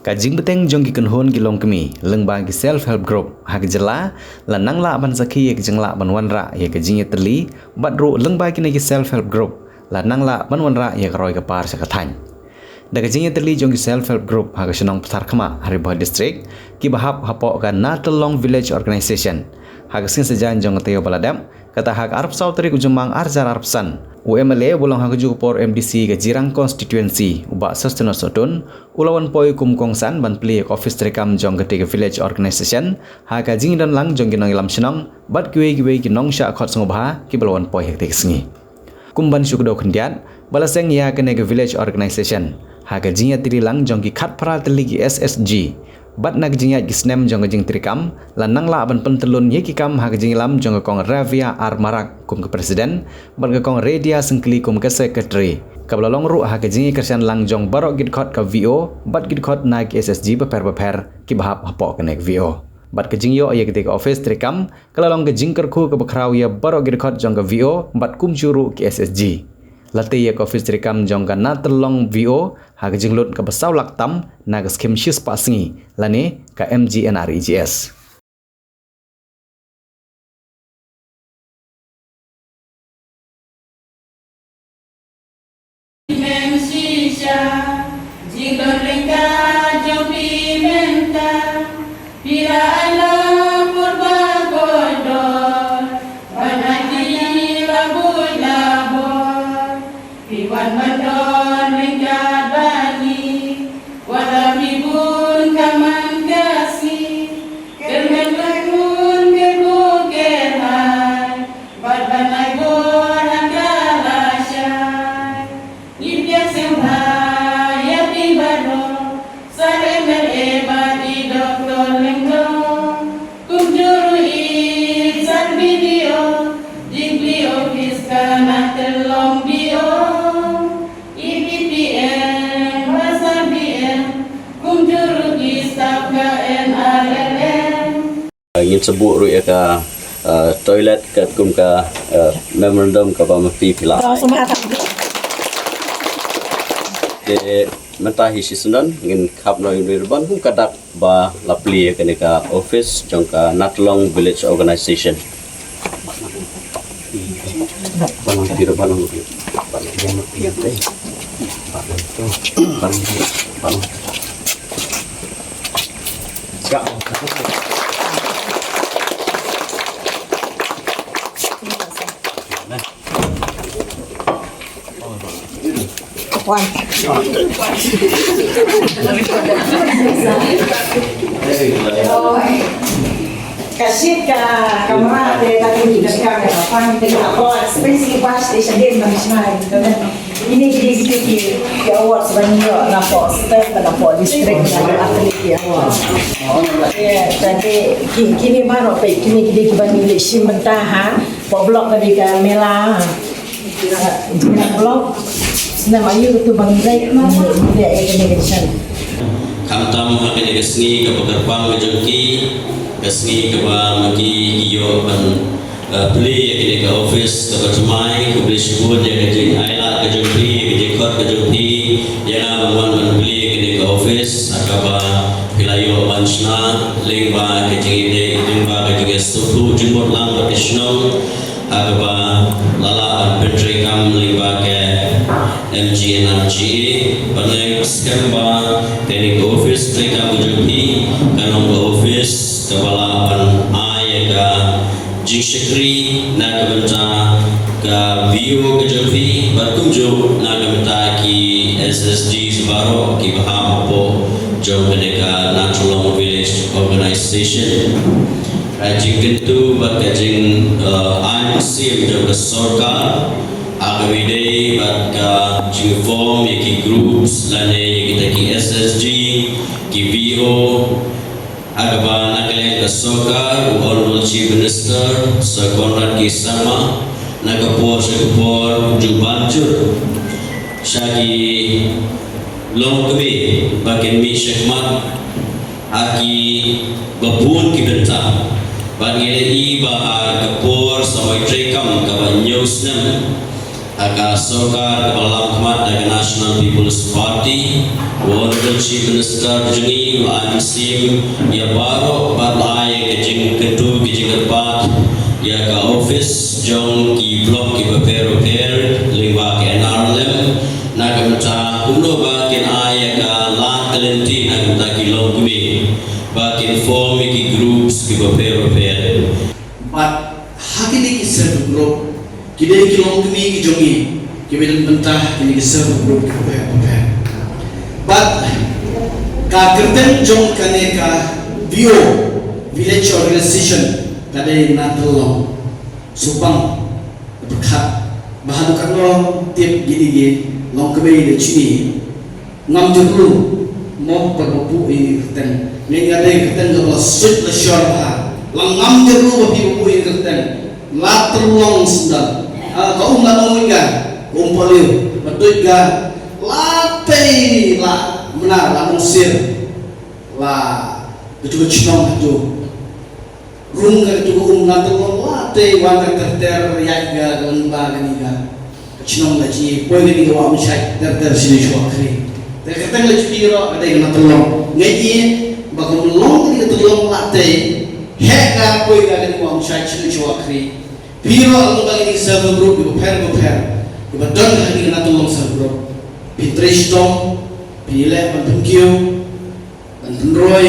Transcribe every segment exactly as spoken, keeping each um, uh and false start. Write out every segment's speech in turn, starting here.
Ka jingbteng jong ki kynhun ki longkmie lyngba ki self help group ha ka jylla la nang lah ban sakhi ïa ka jinglah ban wanrah ïa ka jingïatylli, bad ruh lyngba kine ki self help group la nang lah ban wanrah ïa ka roi ka par sha ka thaiñ. Da ka jingïatylli jong ki self help group ha ka shnong Patharkhmah ha Ri Bhoi District, kiba hap hapoh ka Natyllong Village Organization, ha ka sngi Saitjaiñ jong ka taïew ba la dep, kata ha ka arphew saw tarik u Jymmang arhajar arphew san, u M L A uba long ha kajuh ka por M D C ka Jirang Constituency, u Bah Sosthenes Sohtun, u la wan poi kum u kongsan ban plie ïa ka office treikam jong katei ka village organization ha ka jingdon lang jong ki nongïalam shnong bad kiwei kiwei ki nongshah khot sngewbha kiba la wan poi ha katei ka sngi. Kum ban shu kdew khyndiat, ba la seng ïa kane ka village organization ha ka jingïatylli lang jong ki khatphra tylli ki S S G, bad na ka jingïaid ki snem jong ka jingtreikam la nang lah ban pyntyllun ïa ki kam ha ka jingïalam jong ka Kong Ravia R Marak kum ka president, bad ka Kong Redia Syngkli kum ka secretary, kaba la long ruh ha ka jingïakyrshan lang jong baroh ki dkhot ka V O bad ki dkhot na ki S S G bapher bapher kiba hap hapoh kane ka V O. Bad ka jingïoh ïa katei ka office treikam ka la long ka jingkyrkhu kaba khraw ïa baroh ki dkhot jong ka V O bad kumjuh ruh ki S S G. La tei ïa ka office treikam jong ka Natyllong V O ha ka jinglut kaba saw lak tam na ka skhim shispah sngi lane ka M G N R E G S. Mem shisha, jingdon ryngkat jong phi mynta, phi la ai la pur ba kordor, ban ai kine ba buit la bor. Phi wan ban don ryngkat bad ngi, wat la phi bun ka man ka sngi, kyrmen ka khun ka buh kyrhai, bad ban ai bor ha ka lashai. Ngi pdiang sngewbha ïa phi baroh, Sir M L A bad i Doktor Lyngdoh. Kumjuh ruh i Sir B D O, jingplie office ka Natyllong V O, i P P M bad Sir B M, kumjuh ruh ki staff ka N R L M. Ngin sa buh ruh ïa ka, uh, toilet katkum ka, uh, memorandum kaba ma phi phi la ai. Te mynta hi shisien ngin khap noh ïa u ribbon kum ka dak ba la plie ïa kane ka office jong ka Natyllong Village Organization. Wan. Ka shit ka kamera te ka tu ki ka ka ka pan te ka ko expensive bas te shadin bang shmai. Ini ki dei ki ki awards ban ïoh na po state na po district na athlete awards. Te ki kini baroh te kini ki dei ki ban ïoh shim bynta ha po block ka dei ka mela. Block, na ma ïoh tu bang dei ma ïoh ïa ka dei ka shan. Khamtam ha kane ka sngi kaba kyrpang ka jong ki, ka sngi kaba ma ki ki ïoh ban, uh, plie ïa kane ka office kaba thymmai, khublei shibun ïa ka jingailad ka jong phi, ïa ka jingkhot ka jong phi ïa nga ban wan ban plie ïa kane ka office ha kaba phi la ïoh ban shna lyngba ka jingïadei, lyngba ka jingïasngewthuh jingmut lang bad ka shnong. Ha kaba la lah ban pyntreikam lyngba ka M G N R E G A, bad nga ngeit skhem ba kane ka office treikam ka jong phi kan long ka office kaba lah ban ai ïa ka jingshakri na ka bynta ka V O ka jong phi, bad kumjuh na ka bynta ki S S Gs baroh kiba hap hapoh jong kane ka Natyllong Village Organization. Ka jingkyntu bad ka jing, eh, ai mynsiem jong ka sorkar ha kaba ïadei bad ka jingform ïa ki groups lane ïa kita ki S S G, ki V O, ha kaba na ka liang ka sorkar, u Honorable Chief Minister Sir Conrad K Sangma na ka por sha ka por u ju ban jur sha ki longkmie ba kin mih shakhmat ha kiba bun ki bynta. Bad ngi la ïohi ba ha ka por samoi treikam kaba hynñiew snem, Ha ka sorkar kaba lam khmat da ka National People's Party, u Honorable Chief Minister jong ngi u la ai mynsiem ïa baroh bad la ai ka jingkyntu ka jingkyrpad ïa ka office jong ki block kiba pher bapher lyngba ka N R L M, na ka bynta kumno ba kin ai ïa ka lad ka lynti na ka bynta ki longkmie ba kin form ïa ki groups kiba pher bapher. Bad ha kine ki self help group ki dei ki longkmie ki jong ngi kiba don bynta ha kine ki self help group kiba pher bapher. Bad ka kyrteng jong kane ka V O, Village Organization, ka dei na Tyllong. Sngewbha pyrkhat ba haduh katno tip kine ki longkmie da jong ngi ngam jyrlu, mo, ba phi buh ïa kane ka kyrteng. Nga nga dei ka kyrteng kaba la suit la shor bha. La ngam jyrlu ba phi buh ïa kane ka kyrteng. La Tyllong sdang. Ah, ka um la nong win ka, ka um Pohliew. Ba tuid ka, la tei la Mnar, la Nongsier. La, ka tu ka chnong ka tu. Rung ka tu ka um na Tyllong, la tei wan ka ter ter ïaid ka lyngba kane ka chnong, la jngi poi kane ka Wah Umshait ter ter shane shuwa Khri. Te ka kyrteng la jong phi ruh ka dei ka na Tyllong. Nga ïohi ba ka long kane ka Tyllong la tei, heh ka poi ka kane ka Wah Umshait shane shuwa Khri. Phi ruh la long kane ka self help group kiba pher bapher kiba don ha kane ka na Tyllong self help group. Phi trei shitom, phi leh ban pynkiew ban pynroi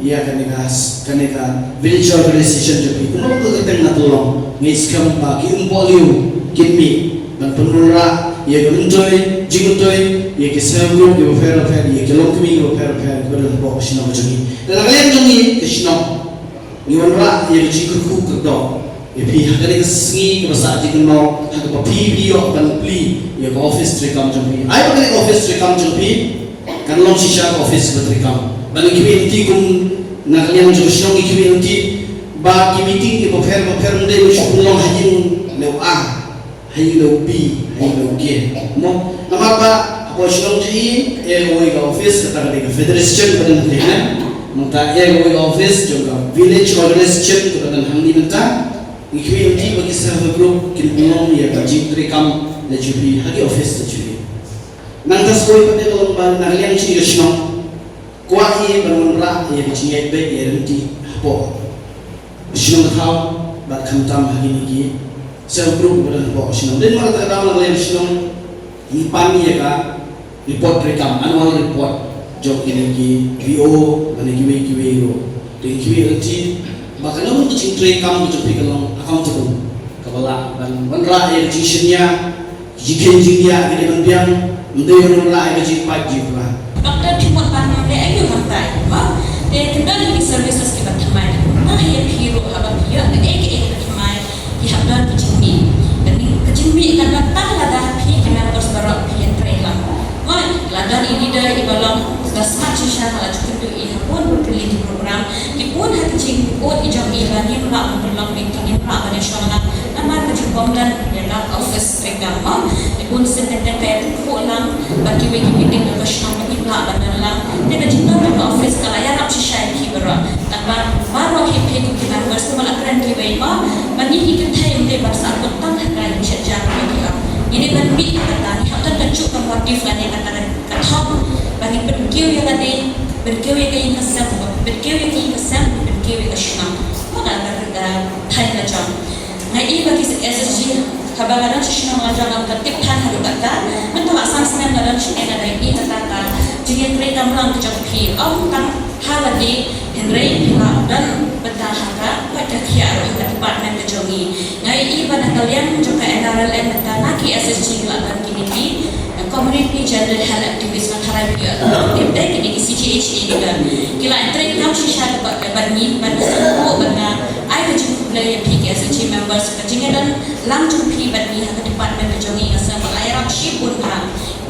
ïa kane ka, kane ka village organization jong phi. Kumno ka kyrteng na Tyllong, nga ngeit skhem ba ki um Pohliew kin mih ban pynwanrah ïa ka myntoi jingmyntoi ïa ki self help group kiba pher bapher, ïa ki longkmie kiba pher bapher kiba don hapoh ka shnong jong ngi. Te na ka liang jong ngi ka shnong, ngi wanrah ïa ka jingkyrkhu kyrdoh ïa phi ha kane ka sngi kaba sah jingkynmaw, ha kaba phi phi ïoh ban plie ïa ka office treikam jong phi. Ai ba kane ka office treikam jong phi kan long shisha ka office ba treikam. Ba ngi khmih lynti kum na ka liang jong ka shnong, ngi khmih lynti ba ki meeting kiba pher bapher ym dei ban shu pynlong ha ïing leh A, ha ïing leh B, ha ïing leh K, mo. Namar ba hapoh shnong jong ngi, eh, kawei ka office kata ka dei ka federation ba don hangne. Mynta, eh, kawei ka office jong ka village organization kaba don hangne mynta. Ngi khmih lynti ba ki self help group kin pynlong ïa ka jingtreikam la jong phi ha ki office la jong phi. Nangta sa kawei pat ka long ba na ka liang jong ka shnong, kwah hi ban wanrah ïa ka jingïaid beit ïaid ryntih hapoh shnong ka thaw bad khamtam ha kine ki self help group ba don hapoh shnong. Dei namar kata ka daw na ka liang shnong ngi pan ïa ka report treikam, annual report jong kine ki V O lane kiwei kiwei ruh. Te ngi khmih lynti ba kano ka jingtreikam ka jong phi kan long accountable, kaba lah ban wanrah ïa ka jingshaniah, jingkheiñ jingdiah, ka dei ban biang, ym dei ban wanrah ïa ka jingpait jingpra. Doctor Thimot Parmar leh aïu hangtai, ma? Te kyndoh ïa ki services kiba thymmai. Nga ïa phi ruh haba phi ïoh kaei kaei kaba thymmai, ki hap don ki jingmih. Kane ka jingmih kan don tang lada phi ki members baroh phi ïatrei lang. Ma, la don i leader iba long da smat shisha, la ju kynduh i ha bun bun tylli ki program. Ki bun ha ki jingpynbeit i jong i ba ngim lah ban pynlong meeting, ngim lah ban ïashong lang namar ka jingbym don ïa ka office treikam, ma. Te bun sien teng teng ka ïathuh lang ba kiwei ki meeting jong ka shnong ba ngim lah ban don lang. Te ka jingdon jong ka office ka la ïarap shisha ïa phi baroh. Tang ba baroh hi phi kum ki members, kumba la kren kiwei, ma, ba ngi hi kynthei ym dei ban sah kut tang ha ka jingshet jar ba ngi ïoh. Ngi dei ban mih ïa kata, ngi hap don kajuh ka motive lane kata ka thong ba ngin pynkiew ïa lade, pynkiew ïa ka ïing ka sem, pynkiew ïa ka ïing ka sem, pynkiew ïa ka shnong, bad ka, ka thaiñ la jong. Nga i ba ki S H G, haba nga don sha shnong la jong, nga tip than haduh katta. Mynta la san snem nga don sha, nga dang i kata ka jingïatreilang ka jong phi, ym tang ha lade, hynrei phi la don bynta ha ka koit ka khiah ruh ha ka department ka jong ngi. Nga i ba na ka liang jong ka N R L M mynta na ki S H G la don kine ki, eh, community general health activist, nga tharai phi ïoh tip de, kine ki C G H A ki don. Ki la ïatreilang shisha bad ngi, bad nga sngewbha ban ai ka jingkhublei ïa phi ki S H G members, ka jingïadon lang jong phi bad ngi ha ka department ka jong ngi, nga sngew ba la ïarap shibun bha.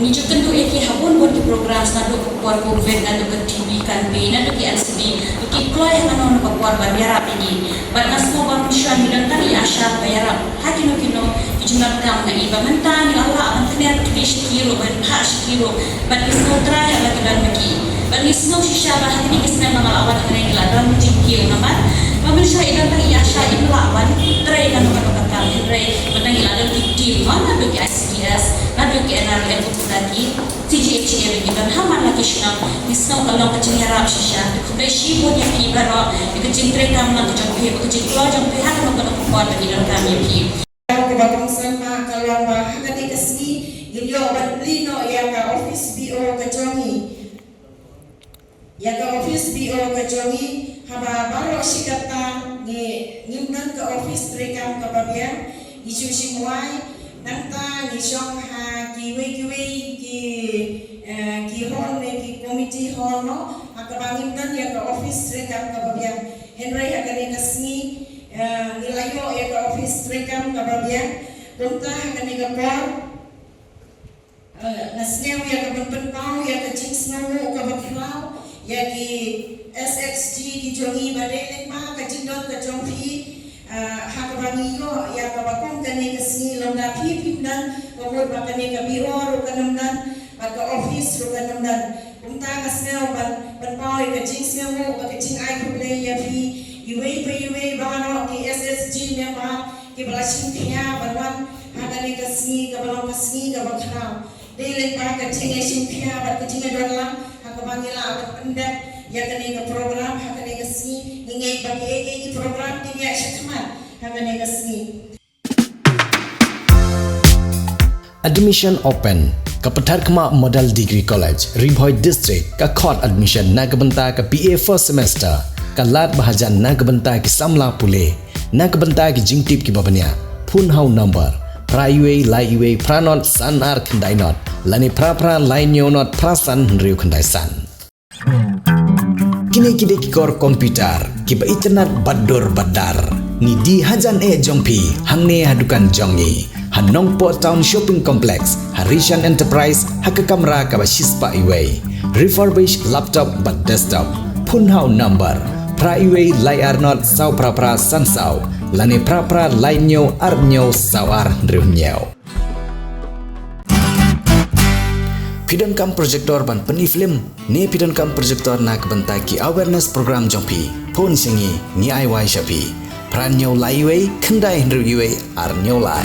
Ngi ju kynduh ïa ki ha bun bun ki program, naduh ka por Covid, naduh ka T B campaign, naduh ki N C D, ki kloi ha kano kano ka por ban ïarap ïa ngi. Bad nga sngew ba mynshuwa ngi don tang i ASHA ba ïarap ha kino kino Jingmut kam na i ba mynta ngi la lah ban kner kti sha ki ruh, ban phah sha ki ruh, bad ngi sngewthuh ïa la ka don ba ki. Bad ngi sngew shisha ba ha kine ki snem ba nga la wan hangne ngi la don jingkiew namar ba mynshuwa i don tang i Asha im lah ban trei kano kano ka kam, hynrei mynta ngi la don ki team, naduh ki I C D S, naduh ki N R L M, naduh ki C G H A, ba ngi don ha man la ki shnong. Ngi sngew ka long ka jingïarap shisha. Khublei shibun ïa phi baroh ïa ka jingtrei kam lang ka jong phi, ka jingkloi jong phi ha kano kano ka por ba ngi donkam ïa phi. Kaba kongsan ma ka long ba ha kane ka sngi ngin ïoh ban plie noh ïa ka office B O ka jong ngi. Ïa ka office B O ka jong ngi, haba baroh shi katta ngi, ngim don ka office treikam kaba biang, ngi shu shim wai, nangta ngi shong ha kiwei kiwei ki, eh, ki hall ne ki committee hall noh, ha kaba ngim don ïa ka office treikam kaba biang. Hynrei ha kane ka sngi, eh, ngi la ïoh ïa ka office treikam kaba biang. Kumta ha kane ka por, eh, nga sngew ïa ka ban pynpaw ïa ka jingsngewnguh kaba khraw ïa ki S H G ki jong ngi, ba dei lyngba ka jingdon ka jong phi, eh, ha kaba ngi ïoh ïa kaba kum kane ka sngi. Lada phi phim don, ka mut ba kane ka B O ruh kan ym don, bad ka office ruh kan ym don. Kumta nga sngew ban, ban pynpaw ïa ka jingsngewnguh bad ka jingai khublei ïa phi iwei pa iwei baroh ki S H G member kiba la shim khia ban wan ha kane ka sngi kaba long ka sngi kaba khraw. Dei lyngba ka jingïashim khia bad ka jingïadon lang ha kaba ngi lah ban pyndep ïa kane ka program ha kane ka sngi. Ngi ngeit ba kiei kiei ki program kin ïaid shakhmat ha kane ka sngi. Admission open. Ka Patharkhmah Model Degree College, Ri Bhoi District, ka khot admission na ka bynta ka B A first semester. Ka lad ba hajan na ka bynta ki samla pule. Na ka bynta ki jingtip kiba bniah, phone ha u number phra iwei lai iwei phra not san ar khyndai not, lane phra phra lai hynñiew not phra san hynriew khyndai san. Kine ki dei ki kor computer kiba itynnad bad dur bad dar. Ngi die hajan eh jong phi hangne ha dukan jong ngi, ha Nongpoh Town Shopping Complex, ha Rishan Enterprise, ha ka kamra kaba shispah iwei. Refurbish laptop bad desktop. Phone ha u number phra iwei lai ar not saw phra phra san saw, lane phra phra lai hynñiew ar hynñiew saw ar hynriew hynñiew. Phi donkam projector ban pyni film, ne phi donkam projector na ka bynta ki awareness program jong phi? Phone sha ngi, ngi ai wai sha phi. Phra hynñiew lai iwei khyndai hynriew iwei ar hynñiew lai.